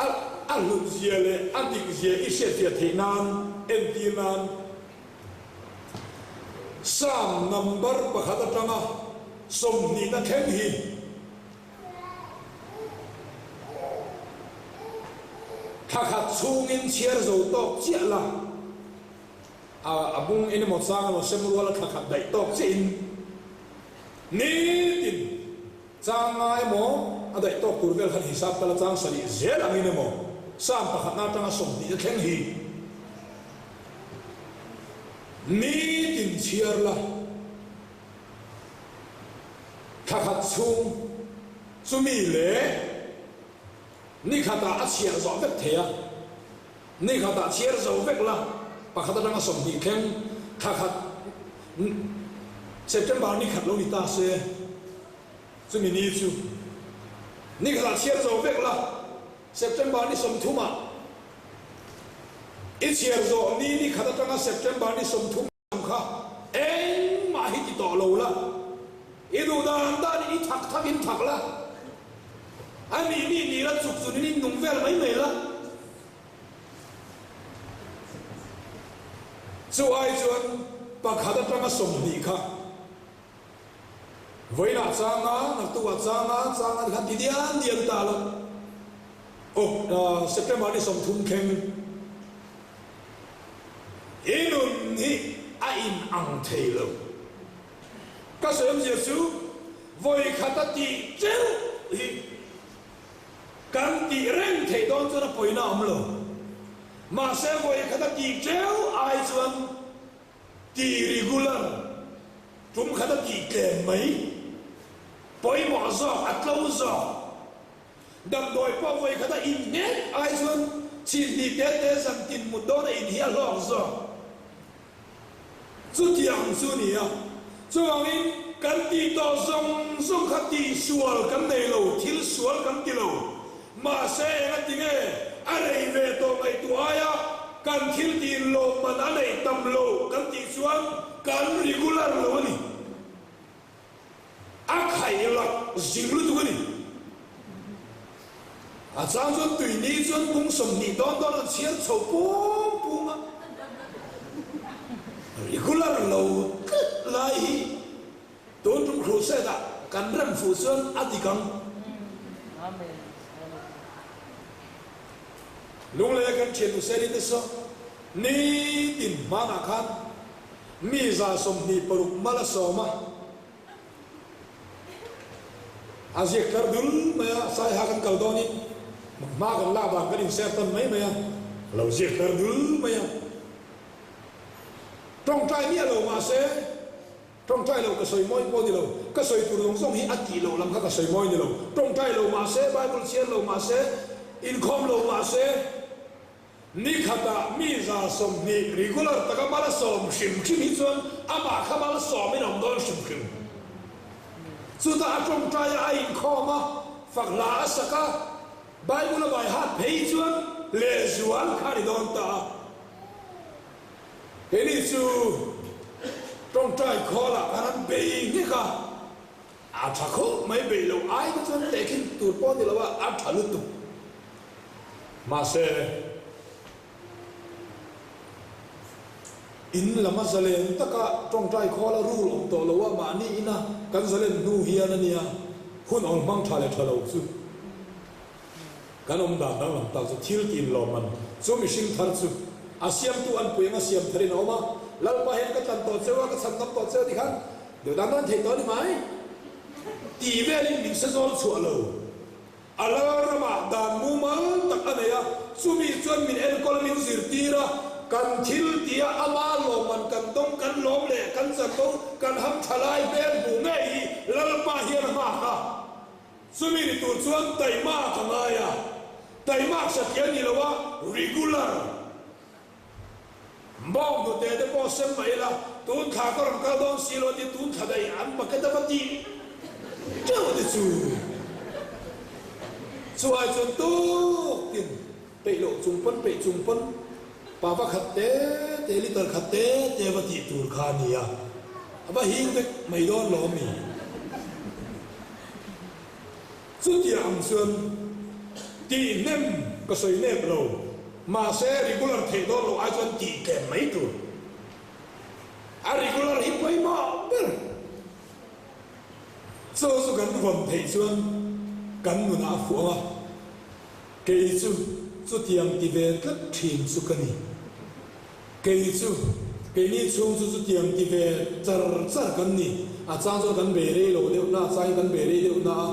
A a hlut zia leh a dik zia i hriatfiah theih nan entir nan Psalm number pakhat atanga sawmhnihna thleng hi thla khat chhungin chhiar zo tawk chiah la, a a bung eng emaw chang emaw sem ruala thla khat daih tawk chiahin nitin chang nga emaw a daih tawk tur vel khan hisap ta la chang sarih zel angin emaw Psalm pakhatna atanga sawmhnihna thleng hi Nitin chhiar la, thla khat chhung chumi leh ni khatah a chhiar zawh vek thei a, ni khatah chhiar zo vek la, pakhat atanga 20 thleng thla khat September ni khat lo ni ta se, chumi ni chu ni khatah chhiar zo vek la, September ni 30 ah. I chhiar zawh ni ni khat atanga September ni 30 lam kha engmah hi ti tawh lo la, i duh dan danin i thak thak in thak la, a nih nih nih la chuk chunin in nung vel mai mai la. Chu ai chuan pakhat atanga 20 kha Vawiinah chang a, naktukah chang a, chang a tikhan ti dian dian ta lo. Aw, September ni 30 thleng i nun hi a in ang thei lo. Ka sawi awmzia chu vawi khat a tih teuh hi kan tih reng theih dawn chuan a pawina a awm lo. Mahse vawi khat a tih teuh ai chuan Ti regular, tum khat a tih tlem mai, pawimawh zawk, a tlo zawk. Damdawi pawh vawi khat a in nghet ai chuan chin hnih te te zan tin mut dawn a in hi a hlawk zawk. Chutiang chu a ni a, chuvangin kan tih tawh zawng zawng kha tihsual kan nei lo, thil sual kan ti lo. Mahse engatinge a rei ve tawh ngaihtuah aia kan thil tih lawmman a neih tam lo kan tih chuan kan regular lo a ni. A khaih lak zing lutuk a ni. A chang chuan tuini chuan bung 20 dawn dawn an chhiar chho pung pung a. Regular lo tlat lai hi Tun tum crusade ah kan rem fuh chuan a dik ang. Lunglei a kan thian Useri te saw nitin hmanah khan mi 26 mal a sawm a, a ziak tlar dul mai a, Saiha kan kal dawnin hma kan lak dan kan inser tan mai mai a, a lo ziak tlar dul mai a. Tawngtai miah lo mahse. Tawngtai lo ka sawi mawi pawh ni lo, ka sawi tur zawng zawng hi a tih loh lam kha ka sawi mawi ni lo. Tawngtai lo mah se, Bible chhiar lo mah se, inkhawm lo mah se, ni khatah mi 120 regular taka mal a sawm hrim hrim hi chuan amah kha mal sawmin a awm dawn hrim hrim. Chutah a tawngtai a, a inkhawm a, fak hla a sak a, Bible a bai hat phei chuan lehzual kha a ni dawn ta a. Keini chu tawngtai khawlah khan an bei nghek a, a tha khawp mai bei loh ai te chuan tehkhin tur pawh ni lo a, a tha lutuk. Mahse, in lam a zalen taka tawngtai khawla rule awm tawh lo a, mahni ina kan zalen hnu hian a nia hun awl hmang tha leh tha lo chu. Kan awm dan danglam tak chu thil tin lawmman chu mihring thar chu a siamtu an pui anga siam tharin a awm a, Lalpa hian ka tlan tawh cheu a, ka chhan ngam tawh cheu tikhan duh dan dan theih tawh a ni mai tih velin min se zawl chhuah lo. A lal ramah dan mumal tak a nei a, chumi chuan min enkawl a, min zirtir a, kan thil tia ama lawmman kan dawng. chanvo kan ham tha lai hmel hmuh ngei hi Lalpa hian a nghak a. Chumi ni tur chuan taimak a ngai a, taimak satliah a ni lo a, regular. Bawng hnute te pawh sem mah ila, tun thla ka rawn kal dawn si lo tia tun thla daih an bucket a va tih teuh te chu. Chu ai chuan tuk tin peih loh chung pawn peih chung pawn pava khat te te liter khat te te va tih tur kha a nia, a va hing vek mai dawn lo ami? Chutiang ang chuan tih hnem ka sawi nep lo, mahse regular theih dawn loh ai chuan tih tlem mai tur. A regular hi pawimawh ber. Chaw chu kan vawn theih chuan kan nunah a fuh ang a, kei chu chutiang ti ve tlat thin chu ka ni. Kei chu, keini chhung chu chutiang ti ve char char kan ni. A chang chuan kan bei rei lo deuh na, a changin kan bei rei deuh na a,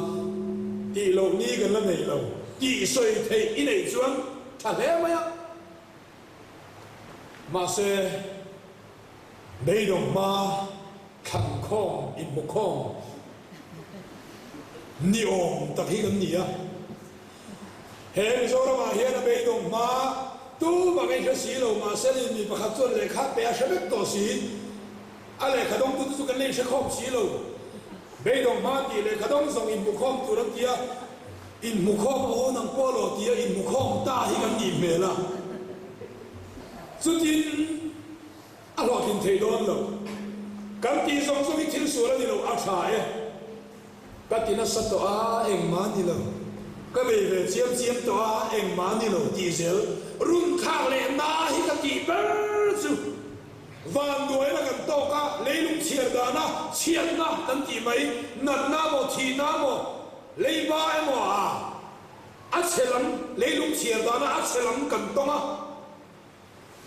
tih loh ni kan la nei lo. Tih sawi theih i neih chuan tha hle mai a. Mahse, beidawng hma thlan khawm, inhmu khawm ni awm tak hi kan ni a. He Mizoramah hian a beidawng hma tumah ka inhre si lo, mahse ni mi pakhat chuan lehkha pe a hre vek tawh si. A lehkha dawngtute chu kan la inhre khawm si lo. Beidawng hma tih lehkha dawng zawng inhmu khawm tur an ti a, inhmu khawm aw nang pawh lo tia inhmu khawm ta hi kan nih hmel a. Chutin a hlawhtlin thei dawn lo. Kan tih zawng zawng hi thil sual a ni lo, a tha e. Ka ti nasa tawh a, engmah ni lo. Ka bei ve chiam chiam tawh a, engmah ni lo tih zel. Run thlak leh na hi ka tih ber chu vanduaina kan tawk a, leilung chhiar dana chhiatna kan tih mai, natna maw, thihna maw, leiba emaw a a chhe lam, leilung chhiar dana a chhe lam kan tawng a.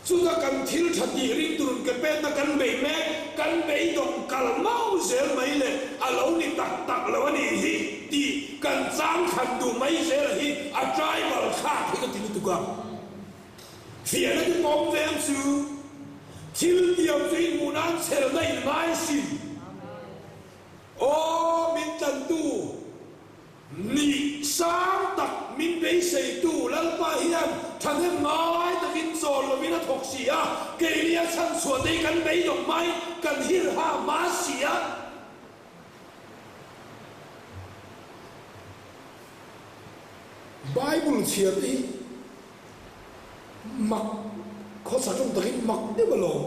Chuta kan thil tha tih ring turun ke penna kan bei mek, kan beidawng kal mau zel mai leh a lo ni tak tak lo a nih hi tih kan chang thlan duh mai zel a hi a tribal thlak hi ka ti lutuk a. Fiahna te pawm veng chu thil tiam chu inhmuh nan chhelna in ngai sin. Aw min tlantu! Ni sang tak min beiseitu Lalpa hian thahnem ngai takin chawl lovin a thawk si a, keini a chhanchhuah te hi kan beidawng mai, kan hirha hma si a. Bible chhiar te hi Mak, khawsa ṭawng takin mak deuh alawm.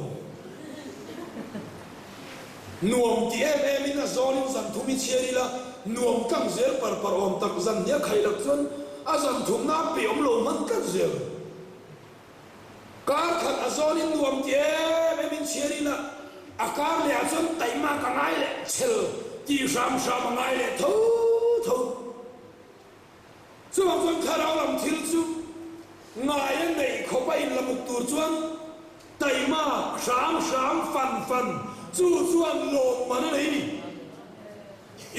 Nuam ti em em in a zawlin zan thum i chhiar ila, nuam tlang zel par par awm tak zan nia khaih loh chuan a zan thumna a peih awm lo hman tlat zel. Kar khat a zawlin nuam ti em em in chhiar ila, a kar leh ah chuan taihmak a ngai leh chhel tih hram hram a ngai leh tho tho. Chuvang chuan thlarau lam thil chu ngai a neih khawp a inlamuk tur chuan taima hram hram fan fan chu chuan lawmman a nei ni.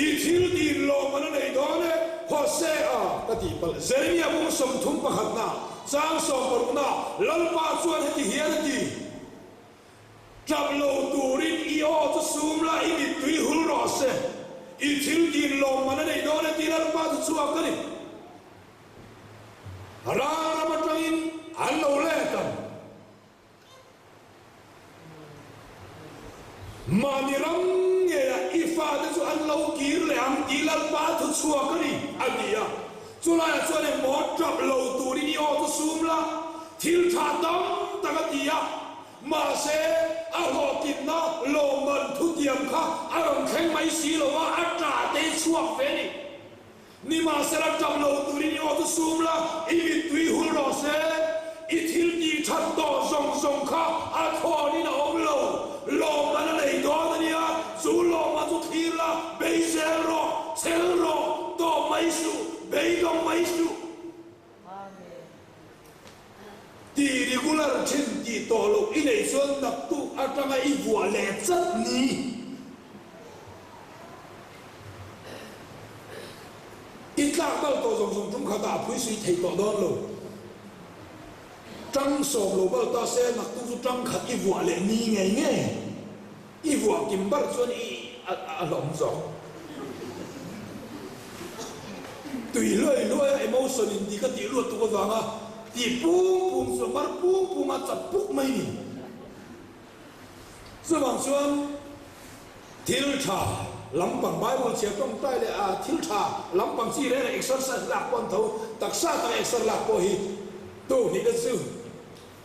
I thil tin lawmman a nei dawn e, Hosea ka tih palh. Jeremia bung 31 na chang 60 na Lalpa chuan heti hian a ti. Ṭap lo turin i aw chu sum la, i mittui hul rawh se. I thil tin lawmman a nei dawn e tih Lalpa chu chhuak a ni. Ral ram aṭangin an lo let ang. Mahni ram ngeiah i fate chu an lo kir leh ang tih Lalpa thu chhuak a ni, a ti a. Chulaiah chuan engmaw ṭap lo turin i aw chu sum la, thil ṭha tam tak a ti a. Mahse, a hlawhtlinna lawmman thutiam kha a rawn thleng mai si lo a, a ṭah te hi chhuak ve a ni. Nimahsela, ṭap lo turin i aw chu sum la, i mittui hul rawh se. I thil tih ṭhat tawh zawng zawng kha a thlawnin a awm lo. Lawmman a nei dawn a nia, chu lawmman chu thlir la, bei zel rawh, chel rawh, tawp mai suh, beidawng mai suh. Ti regular thin tih tawh loh i neih chuan naktuk atanga i vuah leh chat ni. I tlak bal tawh zawng zawng tum khatah a phui sui thei tawh dawn lo. Tang sawm lo bal ta se naktuk chu tang khat i vuah leh ni ngei ngei. I vuah kim bar chuan i a hlawm zawk. Tui hluai hluai a emotion in dik a tih luat tuk avanga tih pung pung chu a mar pung pung a chat puk mai ni. Chuvang chuan thil tha lampang Bible chhiar tawngtai leh a thil tha lampang chi reng reng exercise lak pawh an tho taksa taka exer lak pawh hi tu hnih te chu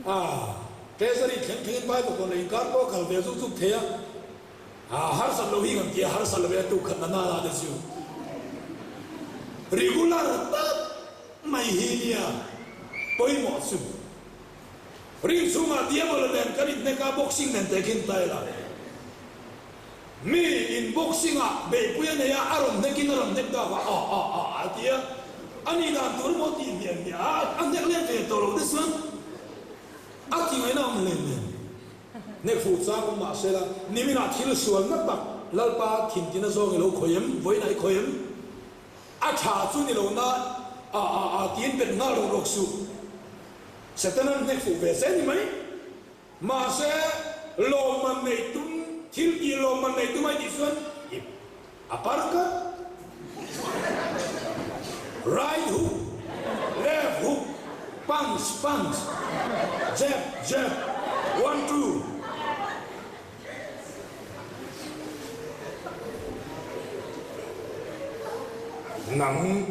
a Treasury thleng thlengin Bible kawn leh inkar pawh a kal ve zuk zuk thei a. A harsat lo hi kan ti a, harsat lo hi a tuk khat na nana te chu regular tak mai hi nia pawimawh chu. Ring chhungah Diabolo nen kan inhnek a, boxing nen teh khin ta ila. Mi in boxing ah beihpui a nei a, a rawn hnekin a rawn hnek dak a, ah ah ah a ti a, a nih dan tur emaw tih hmiah hmiah a, a hnek let ve tawh lo te chuan a ti ngaihna awm hlen nen. Hnek fuh chang awm mah sela, niminah thil sualna tak Lalpa thintina zawng i lo khawih em? Vawiinah i khawih em? A tha chu ni lo na a a a tiin bet nghal rawk rawk suh. Setana'n hnek fuh ve che ni mai. Mahse, lawmman neih tum, thil tih lawmman neih tum a i tih chuan i A parkat, right hook, left hook, punch, punch, jab, jab, one, two. Nang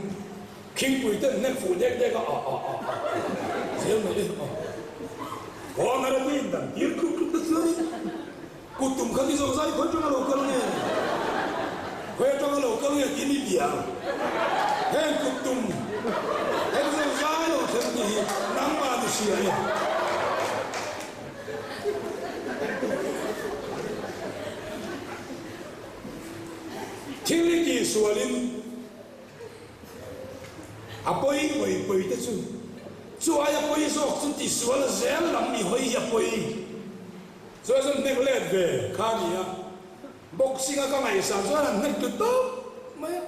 khingpui ten hnek fuh dek dek a, a, a, a, a, zel mai e, a. Corner a te indan tir tluk tluk te chuanin. Kut tum kha ni zawk zai khawi atanga lo kal nge? Khawi atanga lo kal nge tih ni bia. Heng kut tum heng zawk zai lo thleng tih hi nangmah ni hria e. Thil i tihsualin a pawi pawi pawi te chu chu aia pawi zawk chu tihsual zel lam i hawi hi a pawi. Chuan chuan hnek let ve kha a ni a, boxing a ka ngaihsan chuan an hnek tlu tawp mai a,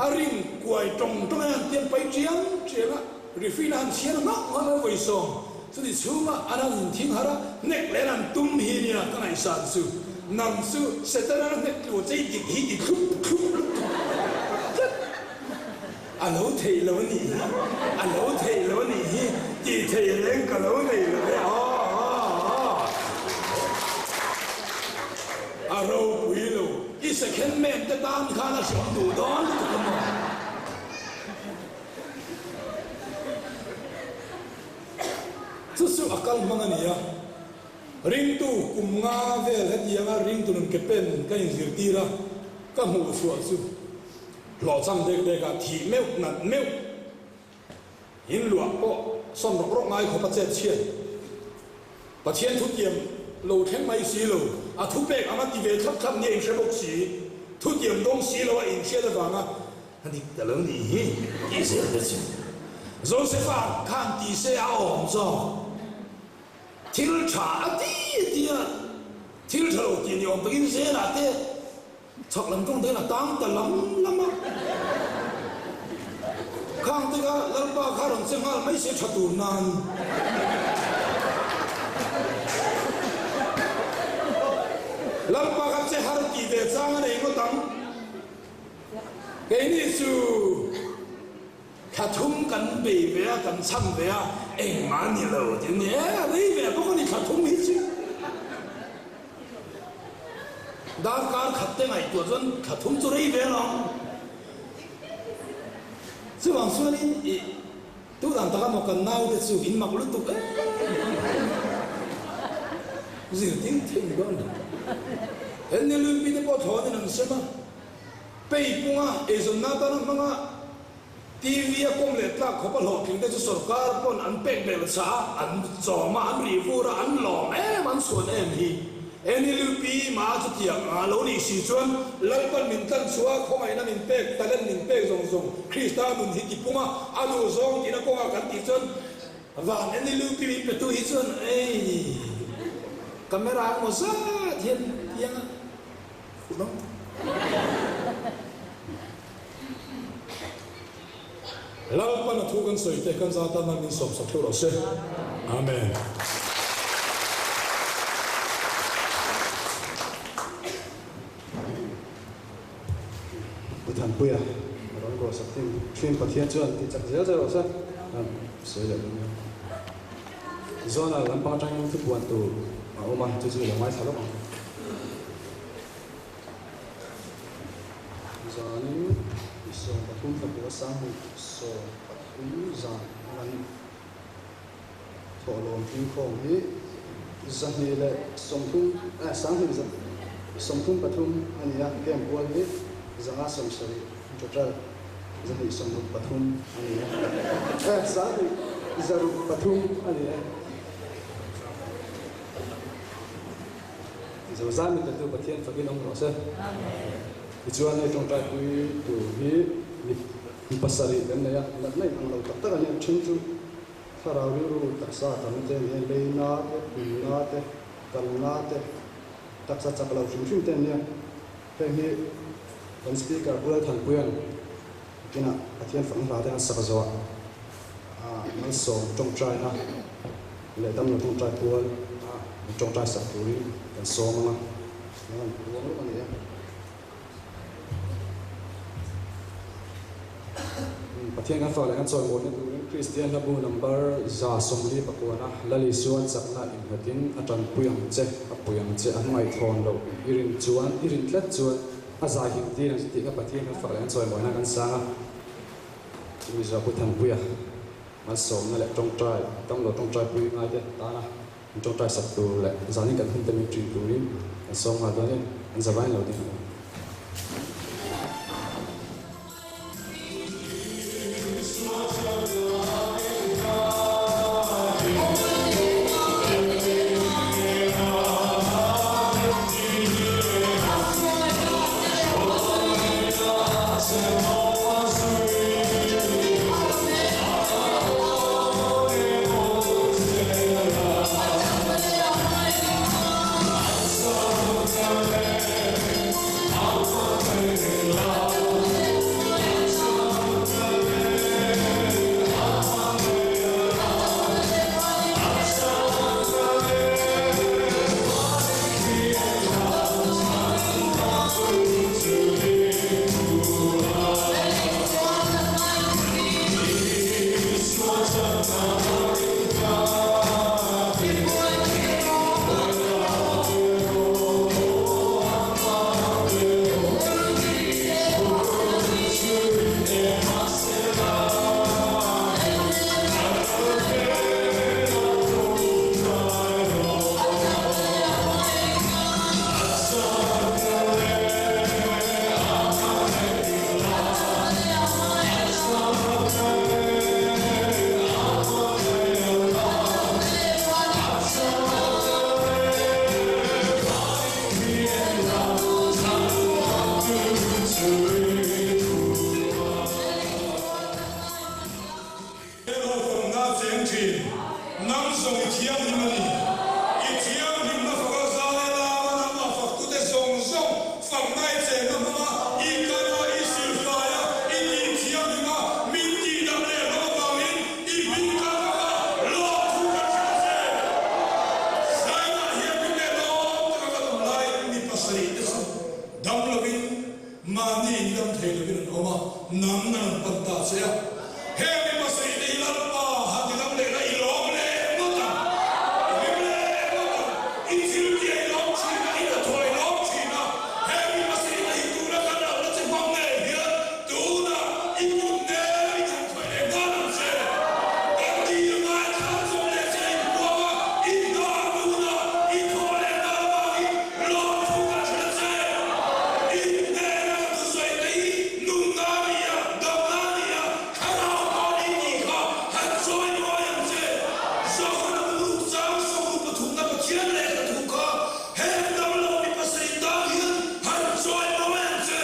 a ring kuai tawng tawng in an tiang pai chiang chiang a, referee in a han chhiar nghauh nghauh mai vawisawm chuti chhunga an han inthing harh a, hnek leh an tum hi nia ka ngaihsan chu, nang chu Setana hnek tlu chei dik hi ti thlup thlup lutuk tlat. A lo theih lo a nih hi, a lo theih lo a nih hi, tih theih reng ka lo nei lo e, aw aw aw. A ropui lo, i second man te tan khan a hriat duh dawn lutuk a maw? Chu chu a kal hmang a ni a, ringtu kum nga vel hetianga ringtu nun ke pen ka inzirtir a, ka hmuh chhuah chu. Hlawhchham dek dek ah thih meuh nat meuh in luah pawh sawn rawk rawk ngai khawp a chet chhiat. Pathian thutiam lo thleng mai si lo, a thupek anga ti ve thlap thlap nia inhre bawk si, thutiam dawng si lo a inhriat avanga a dik ta lo nih hi tih zel te chu Josepha khan ti se a awm zawk. Thil tha a ti a ti a, thil tha lo tih ni awm takin zelah te Chhak lam tawng te in a tang ta lam lam a, khang te kha Lalpa kha rawn che nghal mai se tha tur nan. Lalpa kha che har tih ve chang a nei ngawt ang. Keini chu thla thum kan bei ve a, kan chhan ve a, engmah a ni lo tih a ni e, a rei ve bawk a ni thla thum hi chu. Darkar khat te ngaihtuah chuan thla thum chu rei ve lo. Chuvang chuanin i tu dan taka maw kan naute chu in mak lutuk em zirtir thei dawn lo. He nilui pite pawh thlawnin an sem a, peipunga eizawnna atana hmanga TV a kawm leh tlak khawp a hlawhtling te chu sorkar pawn an pek belh chah a, an chawm a, an rih vur a, an lawm em, an chhuan em hi. NLUP mah chutiang a lo nih si chuan Lalpan min tlan chhuah a, khawngaihna min pek, talent min pek zawng zawng Krista nun hi tipung a, a duh zawng tihna kawngah kan tih chuan van NLUP min petu hi chuan ei camera emaw zat hian piang a fuh lo. Lalpan a thu kan sawi te kan za tan a min sawmsak theuh rawh se. Amen. Thanpuia a rawn bawhsak thin thin Pathian chuan ti chak zel zel rawh se an sawi leh dawn nia. Zonal lampang atangin thupuan tur a awm a, chu chu i lo ngaithla lawk ang. Zanin i 13 thla 2013 zan a kan thawhlawm tlingkhawm hi 230 eh 2033 a ni a, camp pual hi 570 total 263 a ni e eh 2103 a ni e. Zozai mi tatu Pathian fakin awm rawh se. Tichuan hei tawngtaipui tur hi mi pasarih kan nei a, natna in ang lo tak tak a ni. A then chu thlarau rilru taksa tam te an nia, leina te, pumna te, kalna te, taksa chak lo hrim hrim te an nia. Heng hi kan Speaker Pu Lalthanpuia'n kinah Pathian fakna hla te an sak zawh ah malsawm tawngtaina leh damlo tawngtai pual a min tawngtai sak turin kan sawm ang a, kan han puang lawk a ni e. Pathian kan fak leh kan chawimawina turin Kristian hlabu number 149 Lal Isuan chakna innghatin a tanpui ang che, a pui ang che, a hmangaih thawn loh i rin chuan, i rin tlat chuan a zai him tir ang che tih kha Pathian kan fak leh kan chawimawina kan sang a, chumi zawh Pu Thanpuia. Malsawmna leh tawngtai, damlo tawngtai pui ngaite tana min tawngtai sak tur leh zanin kan hun te min ṭin turin kan sawm nghal dawn e, an zavain lo ding ang. Helho famna cheng thin, nang zawng i thianghlim a ni. I thianghlimna faka zal e lama nangmah faktute zawng zawng fakna i chenna hmanga i kal a, i silfai a, i tih thianghlim a, min tihdam leh hlawm avangin i hming kal faka lawmthu kan hrilh che. Zainah hian min leh lawm taka kan awm laiin mi pasarih te chu dam lovin Mahni in dam thei lovin an awm a, nang an rawn pan ta che a. Heng mi pasarih te hi Lalpa han ti dam leh la, i lawm leh ngawt ang, i hlim leh ngawt ang, i thil tih a i lawm thin a, i hnathawh a i lawm thin a. Heng mi pasarih te hi tuna kan lohna che hmang ngei hian tunah i kut nen i han khawih leh nghal ang che. Kan dil ngaithla zawm leh che a inpuang a, i hna tuna i thawh leh nghal avangin Lawmthu kan hrilh a che. I hnena ka thusawi te hi nunna a ni a, damna a ni a, thlarau pawh a ni tih kha han sawi mawi ang che. Zohana Muruk chang sawmruk pathumna Pathian lehkha thu kha heng dam lo mi pasarih tan hian han sawi mawi ang che.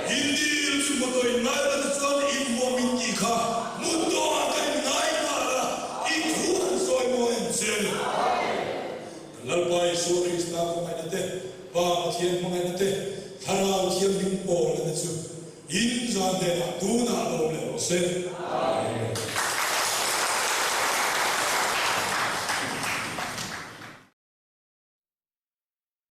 Hindi chu motor in ngai lo te chuan i huam in tih kha mutawh ah ka in ngai nghal a, i thu han sawi mawi ang che. Lalpa Isua Krista hmangaihna te, Pa Pathian hmangaihna te, Thlarau Thianghlim pawlna te chu in zan hnenah tunah lo awm leh rawh se.